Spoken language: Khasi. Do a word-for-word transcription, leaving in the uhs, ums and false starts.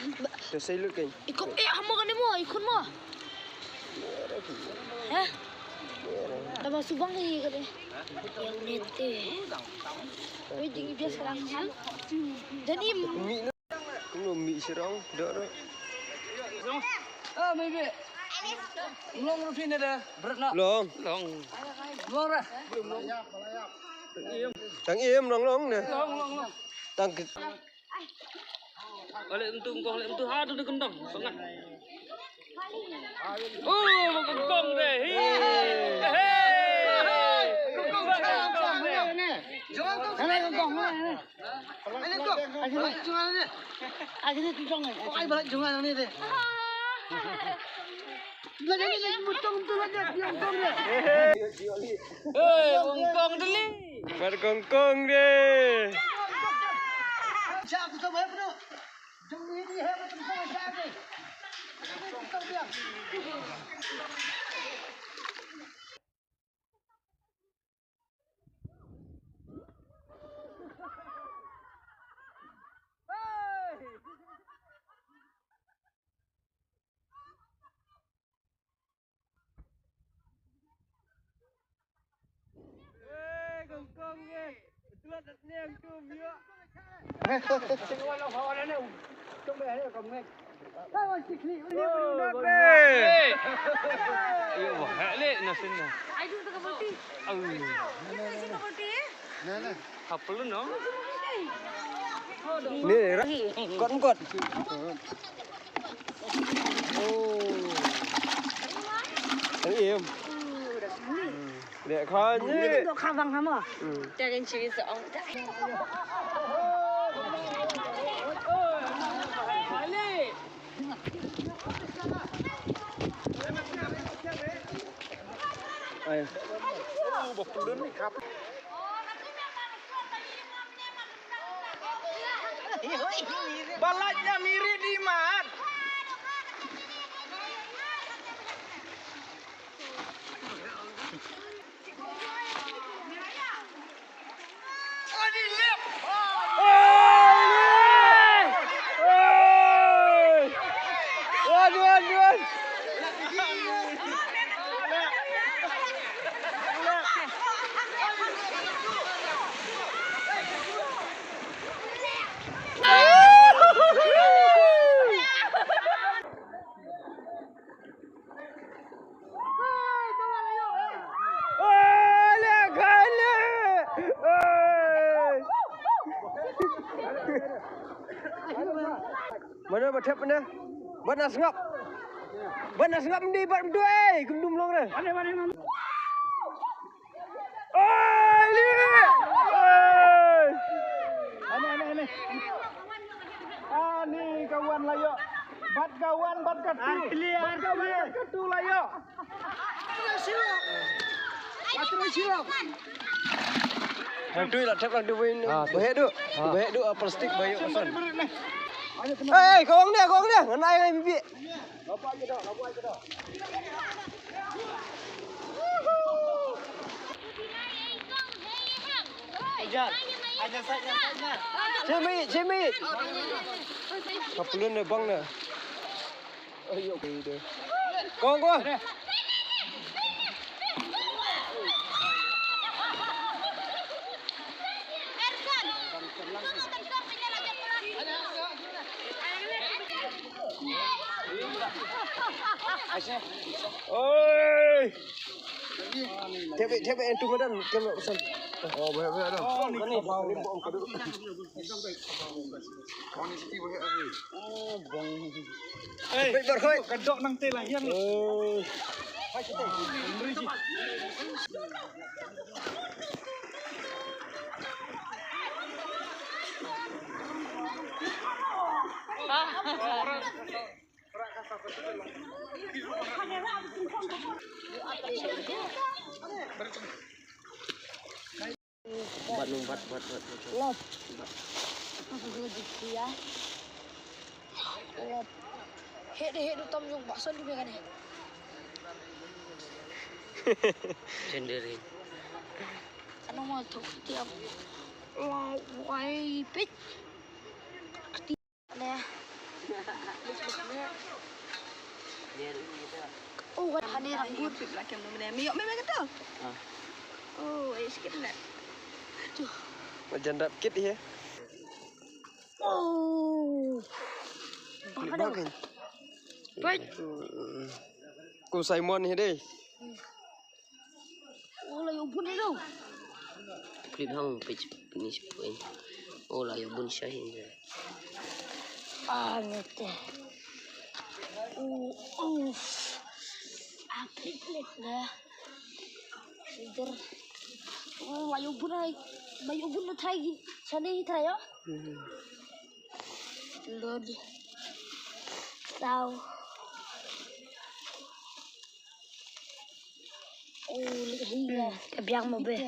To sei lut kein. Ikop eh hamo kane mo, ikut mo. Hah? Tama subang ni kane. Yang nete. Oi, ding dia serang. Dan im. Kumno mi serang, dok, dok. Ah, maybe. Long rutin ada, berat nak. Long. Long. Long dah. Tang im, long, long ne. Long, long, long. Tang ke- Balik entu, kong balik entu, ha tu dia kentang. Sangat. Oh, kongkong deh. Hei. Hei. Kongkong, kongkong deh. Jangan kongkong. Mana kongkong? Mana ni? Mana ni kongkong? Balik jangan ni. Aja ni kongkong ni. Kau ai balik jangan ni deh. Belajar ni lagi betul-betul aja, dia kongkong deh. Hei, kongkong deh. Bar kongkong deh. Ni, kot, kot. Oh. Ang im. Dek khan ni. Dok khabang hamo. Hmm. Jangan cerita ong. Ay. Balat nya miri di mat. Mano ba thep ne? Ba na sngap. Ba na sngap ndi ba mdu ei, kumdum long ne. Oi, li! Oi! Ane, ane, ane. Ani ka wan la ïoh. Bad ka wan, bad ka tu. Bad ka wan, bad ka tu la ïoh. Hang tu la thep hang tu win. Ah, tu. Bahek tu. Ah. Bahek tu, ah, plastik bahek pasan. Hei, kong dia, kong dia. Ngan ai ngai bibi. Jimmy, Jimmy. Kapulun ne bang ne. Ayo, kong de. Kong, kong. Oi. Thep, thep, entu madan, kem pesan. Oh, boleh, boleh, ada. Oh, ni. Hey, baik, baik, baik. Kedok nang teh lah, yang. Oh. Bat nung bat, bat, bat, bat. Lop. Lop. Heh deh, heh deh, tam jong bakson di megan heh. Cenderin. Ano mo to tiap. Lop, wai, pit. Nè. Oh, wat hane rambut. Pip lah kem mene. Miyok meme keto. Oh, eh, sikit lah. Tuh. Wajan dap kit ya. Oh. Bak dong. Baik. Kum Simon hi dei. Oh, la ïoh bun ïoh. Clip hang page finish point. Oh, la ïoh bun shahin. Ah, ngete. Oh, oh. Ah, clip clip na. Leader. Oh, la ïoh bun ai. La ïoh bun na thai gi. Sana hi thai yo. Load. Tau. Oh, lihat. Ka biang mo be.